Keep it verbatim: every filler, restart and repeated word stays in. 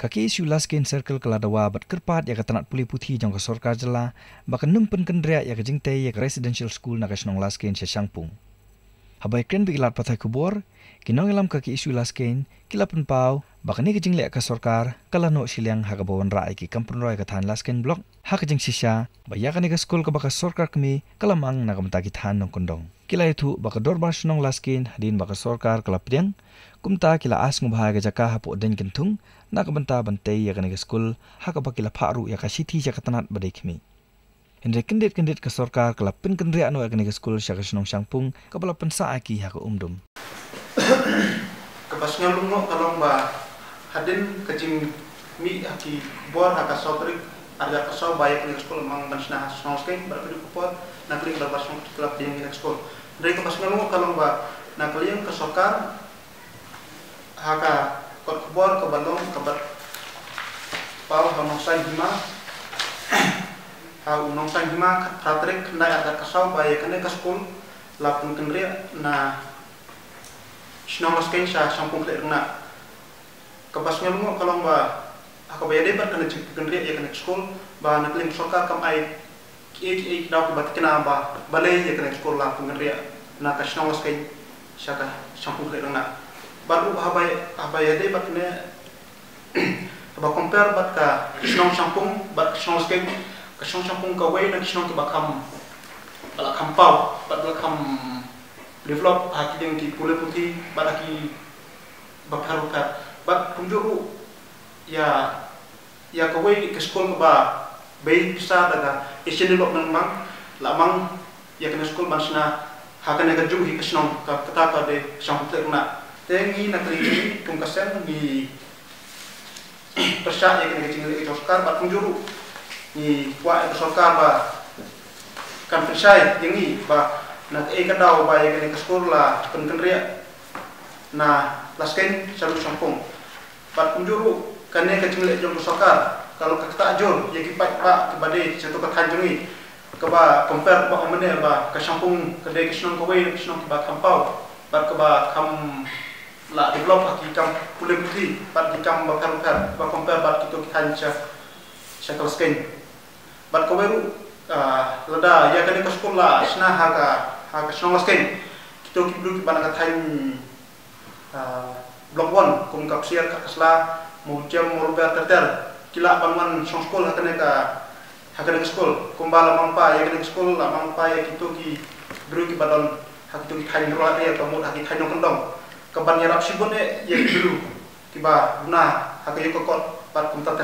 Ka KSU Laskein Circle ka la dawa bad kyrpad ïa ka tnat pule puthi jong ka sorkar jylla ba kan nym pynkynriah ïa ka jingtei ïa ka residential school na ka shnong Laskein sha Shangpung. Haba ïakren bad ki lad pathai khubor, ki nongïalam ka KSU Laskein ki la pynpaw ba kane ka jingleh ka sorkar ka la noh shiliang ha kaba wanrah ïa ki kam pynroi ka thaiñ Laskein Block ha ka jingshisha ba ïa kane ka skul kaba ka sorkar kmie ka la mang na ka bynta ki thaiñ nongkyndong. Ki la ïathuh ba ka dorbar shnong Laskein hadien ba ka sorkar ka la pdiang, kumta ki la ai sngewbha ïa ka jaka hapoh Deiñkynthung na ka bynta ban tei ïa kane ka skul, ha kaba ki la phah ruh ïa ka shithi sha ka tnat ba dei khmih. Hynrei kyndit kyndit ka sorkar ka la pynkynriah noh ïa kane ka skul sha ka shnong Shangpung kaba la pynsah ïa ki ha ka um dum. Kaba sngewlyngngoh ka long ba hadien ka jingmih ha ki bor ha ka saw tarik ar hajar arphew saw ba ïa kane ka skul la mang ban shna ha shnong Laskein, bad ka juh ka por na ka liang ka dorbar shnong ka la pdiang ïa kane ka skul. Hynrei kaba sngewlyngngoh ka long ba na ka liang ka sorkar, ha ka kot khubor kaba long kaba paw ha u Nongsaiñ Hima, ha u Nongsaiñ Hima, khatphra tarik khyndai ar hajar arphew saw ba ïa kane ka skul la pynkynriah na shnong Laskein sha Shangpung Khliehrangnah. Kaba sngewlyngngoh ka long ba ha kaba ïadei bad kane ka jingpynkynriah ïa kane ka skul, ba na ka liang ka sorkar kam ai kiei kiei ki daw kiba thikna ba balei ïa kane ka skul la pynkynriah na ka shnong Laskein sha ka Shangpung Khliehrangnah. Bad ruh haba, haba ïadei bad kane, haba compare bad ka shnong Shangpung bad ka shnong Laskein, ka shnong Shangpung kawei na ki shnong kiba kham, ba la kham paw bad ba la kham develop ha ki liang ki pule puthi bad ha ki bapher bapher. Bad kumjuh ruh ïa, ïa kawei ka skul kaba bei pisa da ka Asian Development Bank la mang ïa kane ka skul ban shna ha kane ka juh hi ka shnong, ka, kata ka dei Shangpung Khliehrangnah. Te ngi na ka liang ngi kum ka seng ngi pyrshah ïa kane ka jingleh ka jong sorkar bad kumjuh ruh ngi kwah ïa ka sorkar ba kan pynshai ïa ngi ba na kaei ka daw ba ïa kane ka skul la pynkynriah na Laskein sha Shangpung. Bad kumjuh ruh kane ka jingleh jong ka sorkar ka long ka ktah jur ïa ki paidbah kiba dei sha kato ka thaiñ jong ngi, kaba compare bad mynne ba ka Shangpung ka dei ka shnong kawei na ki shnong kiba kham paw bad kaba kham la develop ha ki kam pule puthi bad ki kam bapher bapher, ba compare bad kito ki thaiñ sha, sha ka Laskein. Bad kawei ruh, ah, lada ïa kane ka skul la shna ha ka, ha ka shnong Laskein, kito ki briew kiba na ka thaiñ, ah, Block One kum ka Psiar, ka Kharsla, Mawjam, Mawlyngbek ter ter ki lah ban wan shong skul ha kane ka, ha kane ka skul. Kumba la mang pa ïa kane ka skul, la mang pa ïa kito ki briew kiba don ha kito ki thaiñ ruh, ïa ka mut ha ki thaiñ nongkyndong, ka ban ïarap shibun eh ïa ki briew kiba duna ha ka ïew ka kot bad kumta ter.